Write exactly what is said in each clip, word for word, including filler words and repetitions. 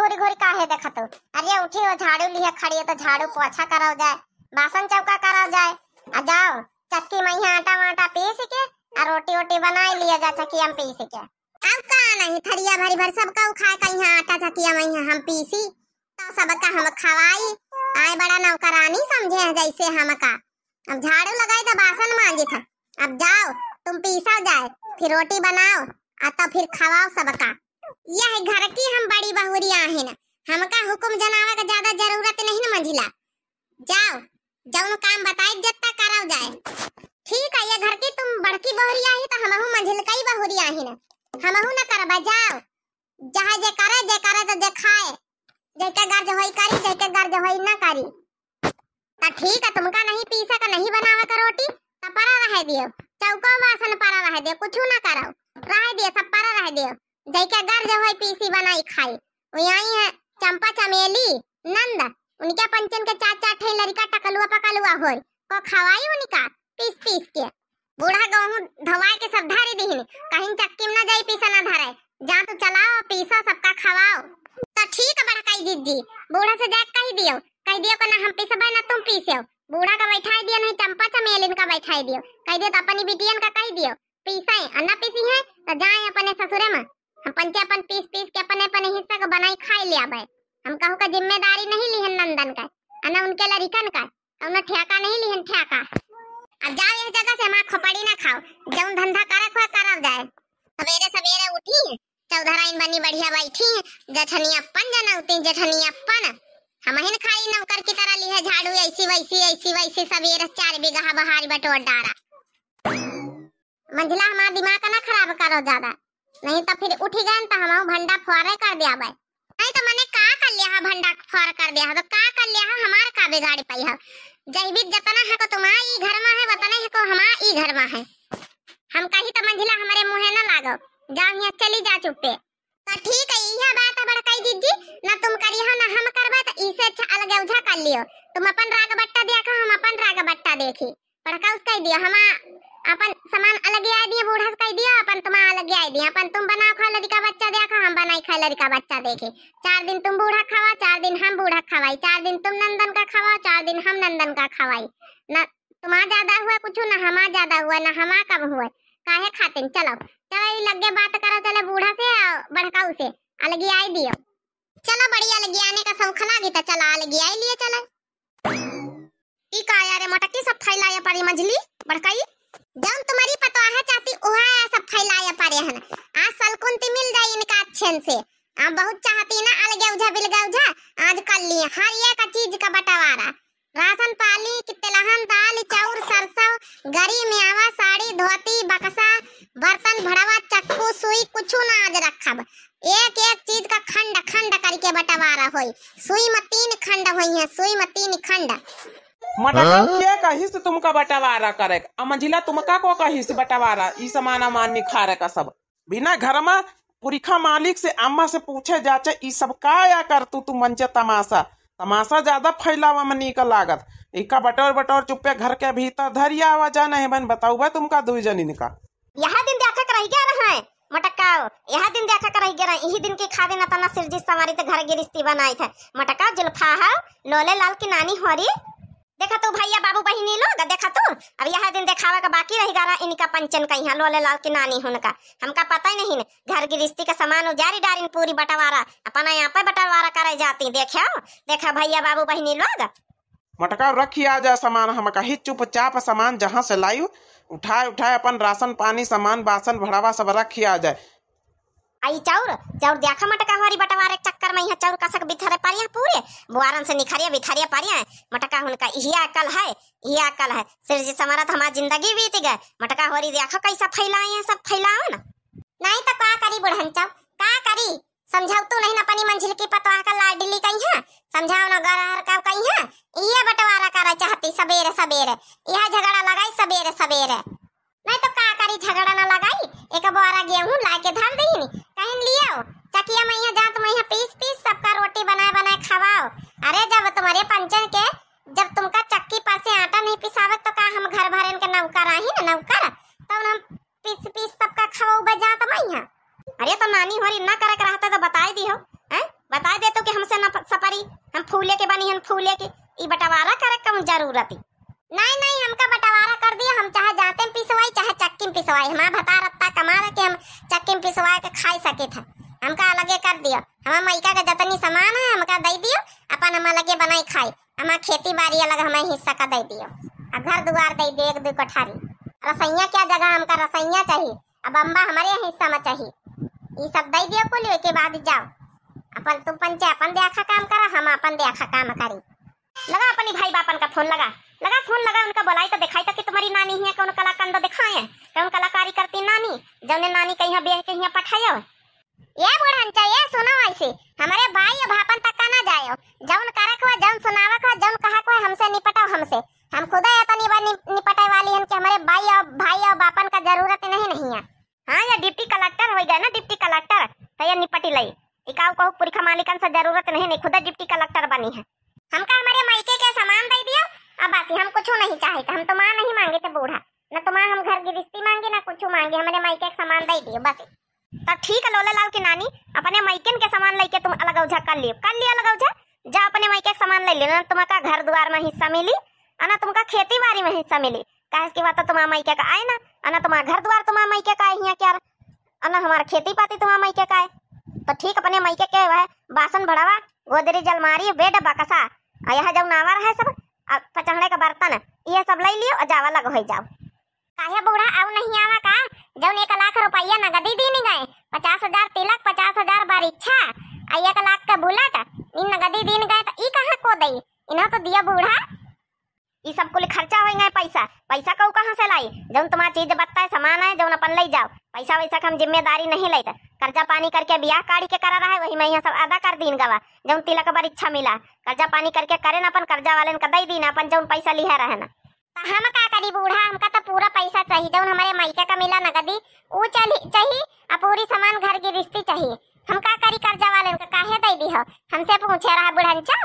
घुरी घुरी काहे देखत हो? अरे उठी हो, झाड़ू लिहे खड़ी है तो झाड़ू पोछा करव जाए, बासन चौका करव जाए। आ जाओ चक्की मइहाँ आटा वाटा पीस के आ रोटी वोटी बनाई लिया जा चक्किया में पीस के। अब का नहीं, थरिया भरी भर सबका उखाए कइहाँ आटा चक्किया मइहाँ हम पीसी, तो सबका हम खवाई। आए बड़ा नौकरानी समझे हैं जैसे हमका। अब झाड़ू लगाई तो बासन मांजित है। अब जाओ तुम पीसा जाए, फिर रोटी बनाओ, आ तो फिर खवाओ सबका। यह घर की हम बड़ी बहुरिया आहिन, हमका हुकुम जनावे का ज्यादा जरूरत नहीं न मंझिला। जाओ, जौन काम बताई जत्ता कराओ जाए। ठीक है, ये घर की तुम बड़की बहुरिया ही तो हमहू मंझिल कई बहुरिया आहिन, हमहू न करबा। जाओ, चाहे जे करे, जे करे तो जे खाए, जेके गर्ज होई करी, जेके गर्ज होई ना करी। त ठीक है, तुमका नहीं पीसे का, नहीं बनावे का रोटी, त परा रहे दियो, चौको बासन परा रहे दियो, कुछ ना करो, रहे दियो, सब परा रहे दियो। जैके गर्ज होई पीसी बनाई खाई। वही आई है चंपा चमेली नंद, उनके पंचन के चार चार ठे लड़का टकलुआ पकलुआ होई, को खवाई उनका पीस पीस के। बूढ़ा गेहूं धोवाए के सब धरी दिहिन, कहीं चक्की में ना जाई पीसा ना धरे। जा तू चलाओ, पीसो, सबका खवाओ। तो ठीक है बड़काई जिज्जी, बूढ़ा से जाके कही दियो, कही दियो कि ना हम पीसबे ना तुम पीसो। बूढ़ा का बैठाई दियो, नहीं चंपा चमेलिन का बैठाई दियो, कही दियो तो अपनी बिटियन का कही दियो, पीसे और ना पीसी है तो जाए अपने ससुरे में। हम पंचे अपन पीस पीस के अपने अपने हिस्सा को बनाई खाई ले आबे। हम कहू का जिम्मेदारी नहीं लिहन नंदन का, और ना उनके लड़िकन का। कौनो ठेका नहीं लिहन, ठेका। अब जाओ यह जगह से, हमार खोपड़ी ना खाओ, जौन धंधा करे को करब जाए। सवेरे सवेरे उठी, चौधराइन बनी बढ़िया बैठी, जेठनी अपन जनौती, जेठनी अपन। हमहिन खाली नौकर की तरह लिहे झाड़ू, ऐसी वैसी, ऐसी वैसी, सवेरे चार बीघा बहारी बटोर डारा। मंझिला, हमार दिमाग ना खराब करो ज्यादा, नहीं तो फिर उठी गए तो हम भंडा फोरे कर दिया भाई। नहीं तो मने का कर लिया है, भंडा फोर कर दिया है तो का कर लिया है, हमार का बिगाड़ पाई है? जैविक जतना है को तुम्हारा ई घर में है, वतने है को हमारा ई घर में है। हम कही तो मंझिला हमारे मुँहे ना लागो, जाओ यहाँ चली जा चुप्पे। तो ठीक है, यह बात है बड़काई जिज्जी, ना तुम करियो ना हम करबा, तो इसे अच्छा अलगे उझा कर लियो। तुम अपन राग बट्टा दिया को, हम अपन राग बट्टा देखी। बड़का उस कह दियो, हम अपन सामान अलग ही आए दिए, बूढ़ा से कह दियो, अपन तुम अलग ही आए दिए, अपन तुम बनाओ खाओ लड़का बच्चा देखो, हम बनाई खाए लड़का बच्चा देखे। चार दिन तुम बूढ़ा खवाओ, चार दिन हम बूढ़ा खवाई, चार दिन तुम नंदन का खवाओ, चार दिन हम नंदन का खवाई। ना तुम्हारा ज्यादा हुआ कुछ, ना हमारा ज्यादा हुआ, ना हमारा कम हुआ, काहे खातिर? चलो, चलो, ये लगे बात करो, चलो बूढ़ा से, आ, बड़का उसे अलग ही आए दियो। चलो, बड़ी अलग आने का शौक लागी, तो चलो अलग ही आए लिए चलो। ई का यारे मोटकी सब फैलाए पड़ी मंझिली बड़कई? जौन तुम्हारी पतवाह चाहती उहा सब फैलाए पड़े हन। आज सलकुंती मिल जाई इनका अच्छे से। आ बहुत चाहती ना अलगे उझा बिलगा उझा, आज कर लिए हर एक चीज का बंटवारा। राशन पानी की तेलहन दाल चाउर सरसों गरी मेवा साड़ी धोती बक्सा बर्तन भड़वा चक्कू सुई कुछ ना आज रखब। एक एक चीज का खंड खंड करके बंटवारा होई। सुई में तीन खंड होई है, सुई में तीन खंड। मटका हाँ? के कहिस तुमका बंटवारा करे? आ मंझिला तुमका को कहिस बंटवारा? ई सामान अमान निखारे का सब। बिना घर में पुरखा मालिक से अम्मा से पूछे जाचे, ई सब का या कर तू, तू मंचे तमाशा, तमाशा ज्यादा फैलावा में नीक लागत। इका बटोर बटोर चुप्पे घर के भीतर धरिया आवा जा, नहीं बन बताऊबे तुमका दुई जनिन का। यह दिन देखा के रह गया रहा है मटकाओ, यह दिन देखा के रह गया रहा, यही दिन के खादे न तना सिरजी संवारी ते घर गिरिस्ती बनाई थे। मटकाओ जुल्फा हाओ, लोले लाल की नानी होरी। देखा तू भैया बाबू बहिनी लोग, देखा तू, अब यह दिन देखावे का बाकी रह गया रहा इनका पंचन का यहाँ लोले लाल की नानी हुनका। हमका पता ही नहीं न, घर गिरिस्ती का सामान उजारी डारिन पूरी बंटवारा, अपना यहाँ पे बंटवारा करे जाती। देखा, देखा भैया बाबू बहिनी लोग। मटका रखी आ जा सामान, हम कही चुपचाप सामान जहाँ से लायु, उठाए उठाए अपन राशन पानी सामान बासन भड़वा सब रखी आ जाए। आई चाउर, चाउर देखा मटका होरी बंटवारे के चक्कर में यहाँ चाउर कसक बिथरे पारिया पूरे, बुआरन से निखरिया बिथरिया पारिया। मटका हुनका इही अकल है, इही अकल है। सिरजी संवारत हमार जिंदगी बीत गए, मटका होरी देखा कैसा फैलाए हैं, सब फैलाओ ना। नहीं तो का करी बुढ़न चाउ, का करी? समझाओ तू नहीं अपनी मंझिल की पतवाह का लाडली कहीं है, समझाओ ना गरहर का कहीं है। ये बंटवारा करा चाहती सबेरे सबेरे, यह झगड़ा लगाई सबेरे सबेरे। नहीं तो का करी, झगड़ा ना लगाई, एक बोरा गेहूं ला के धर दीन, कहीं लियो चकिया में यहाँ जात में यहाँ पीस पीस सबका रोटी बनाए बनाए खवाओ। अरे जब तुम्हारे पंचन के, जब तुमका चक्की पर से आटा नहीं पिसावे तो का हम घर भरेन के नौकर आही ना नौकर? तो हम पीस पीस सबका खवाऊ बजात मई है। अरे तो नानी होरी ना करे के रहता तो बताई दी हो, हैं? बताई दे तो हम फूले के बनी हन, फूले के, ई बंटवारा करे कौन जरूरत ई? नहीं, नहीं, हमका बंटवारा कर दिया, हम चाहे जाते में पिसवाई, चाहे चक्की में पिसवाई। हमार भतार अत्ता कमा के हम चक्की में पिसवा के खाई सकित है, हमका अलगे कर दियो। हमार मइका के जतनी सामान है, हमका दे दियो, अपन हम अलगे बनाई खाई। हमार खेती बारी अलग हमें हिस्सा का दे दियो, आ घर दुआर दे दियो एक दो कठारी। रसोइया क्या जगह, हमका रसोइया चाहिए, अब अम्बा हमारे हिस्सा में चाहिए। ई सब दे दियो कुल, एके बाद जाओ अपन, तू पंचे अपन द्याखा काम करा, हम अपन द्याखा काम करी। लगा अपनी भाई बापन का फोन लगा, लगा फोन लगा, उनका बुलाई तो दिखाई तो कि तुम्हारी नानी हियाँ कौन कलाकंद दिखाए, कौन कलाकारी करती नानी, जौने नानी कहीं ब्याह के हियाँ पठायो। ये बुढ़नचा, ये सुनो ऐसे, हमरे भाई और भापन तक का ना जायो, जौन करक हुआ, जौन सुनावक हुआ, जौन कहक हुआ, हमसे निपटो हमसे, हम खुदे एतनी बा नि-, निपटे वाली हन कि हमरे भाई और, भाई और बापन का जरूरत नहीं, नहीं है। हाँ, ये डिप्टी कलेक्टर होइ गए ना, डिप्टी कलेक्टर, तो ये निपटी लई। इकाऊ कहू पुरखा मालिकन से जरूरत नहीं, नहीं, खुदे डिप्टी कलेक्टर बनी है। हमका हमरे मायके के सामान दे दियो, अब बस, हम कुछ नहीं चाहित, हम तुम्हार नहीं मांगित बूढ़ा, न तुम्हार हम घर गिरस्ती मांगी, न कुछ मांगी, हमरे मायके के सामान दे दियो बस। तो ठीक है लोले लाल की नानी, अपने मायकन के सामान लेके तुम अलगौझा कर लियो, कर लियो अलगौझा, जा अपने मायके के सामान ले लियो, ना तुमका घर दुआर में हिस्सा मिली, और ना तुमका खेती बारी में हिस्सा मिली, काहे कि वह तो तुम्हार मायके का आए ना, और ना तुम्हार घर दुआर तुम्हार मायके का आए हियाँ क्या, और ना हमार खेती पाती तुम्हार मायके का आए। तो ठीक अपने मायके के वह बासन भड़वा, गोदरेज, अलमारी, बेड, बकसा, और यह जौन आवा रहा है सब, आ पचहड़े का बर्तन, ये सब ले लियो और जावा लग हो जाओ। काहे बूढ़ा, आऊ नहीं आवा का? जौन एक लाख रुपया नगदी दीन गए, पचास हजार तिलक, पचास हजार बरिच्छा, आ एक लाख का बुलेट, ई नगदी दीन गए, तो ई कहाँ को दई? इन्हें तो दिया बूढ़ा। ई सब कुल खर्चा होइ गए पैसा, पैसा कऊ कहाँ से लाई? जौन तुम्हार चीज बत्ता है, सामान है, जौन अपन ले जाओ, पैसा वैसा के हम जिम्मेदारी नहीं लेते। कर्जा पानी करके बियाह काढ़ी के करा रहा है, वही में यहाँ सब अदा कर दीन गवा। जौन तिलक बरिच्छा मिला, कर्जा पानी करके करे ना, अपन कर्जा वाले का दे दीन, अपन जौन पैसा लिहा रहे ना। तो हम का करी बूढ़ा, हमका तो पूरा पैसा चाहिए, जौन हमरे मायके का मिला नगदी, ऊ चली, चाहिए, आ पूरी सामान घर गिरस्ती चाहिए। हम का करी, कर्जा वाले का काहे दे दी हो? हमसे पूछे रहा बुढ़नचो।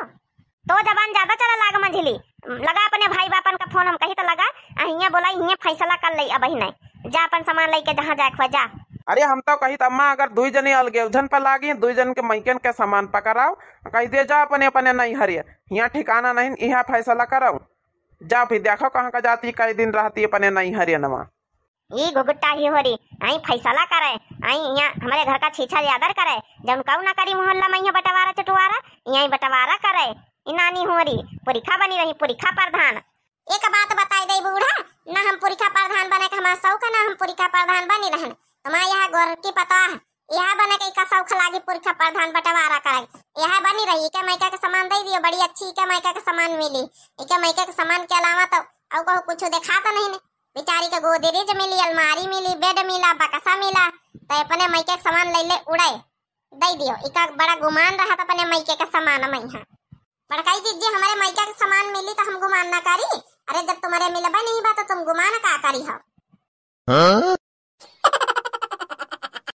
तो जबान ज्यादा चला लाग मंझली, लगा अपने भाई बापन का फोन, हम कही तो लगा, आ हियाँ बोलाई, हियाँ फैसला कर ले अब ही नहीं, जा अपन सामान लेके जहाँ जाए खोजा। अरे हम तो कही अम्मा, अगर दुई जने अलगेउझन पर लागी, दुई जन के मायकन के सामान पकड़ाओ, कही दे जा अपने अपने नहीं हरिया, हियाँ ठिकाना नहीं, यहाँ फैसला करो। जा फिर देखो कहाँ का जाती, कई दिन रहती अपने नैहरियनवा। ई घुघुट्टा ही होरी, आई फैसला करे, आई यहाँ हमरे घर का छीछा यादर करे, जौन कऊ ना करी मोहल्ला में यहाँ बंटवारा चटवारा, यहाँ बंटवारा करे। ई नानी होरी, पुरखा बनी रही, पुरखा प्रधान। एक बात बताई दे बूढ़ा, ना हम पुरखा प्रधान बने के हमारा शौक है, ना हम पुरखा प्रधान बनी रहन। तुम्हारा यहाँ गोरकी पता है, यह बने के इका शौक लागी पुरखा प्रधान बंटवारा करे। यह बनी रही, इके मायका के सामान दे दियो, बड़ी अच्छी इके मायका के सामान मिली। इके मायका के सामान के अलावा तो अउ कहूँ कुछ देखा तो नहीं ने। बेचारी के गोदरेज मिली, अलमारी मिली, बेड मिला, बक्सा मिला, तो अपने मायके के सामान ले ले उड़े, दे दियो। इका बड़ा गुमान रहा था अपने मायके के सामान में यहाँ। बड़काई जीजी, हमारे मायके के सामान मिली तो हम गुमान ना करी? अरे जब तुम्हारे मिलबे नहीं बा तो तुम गुमान का करी हो? हाँ?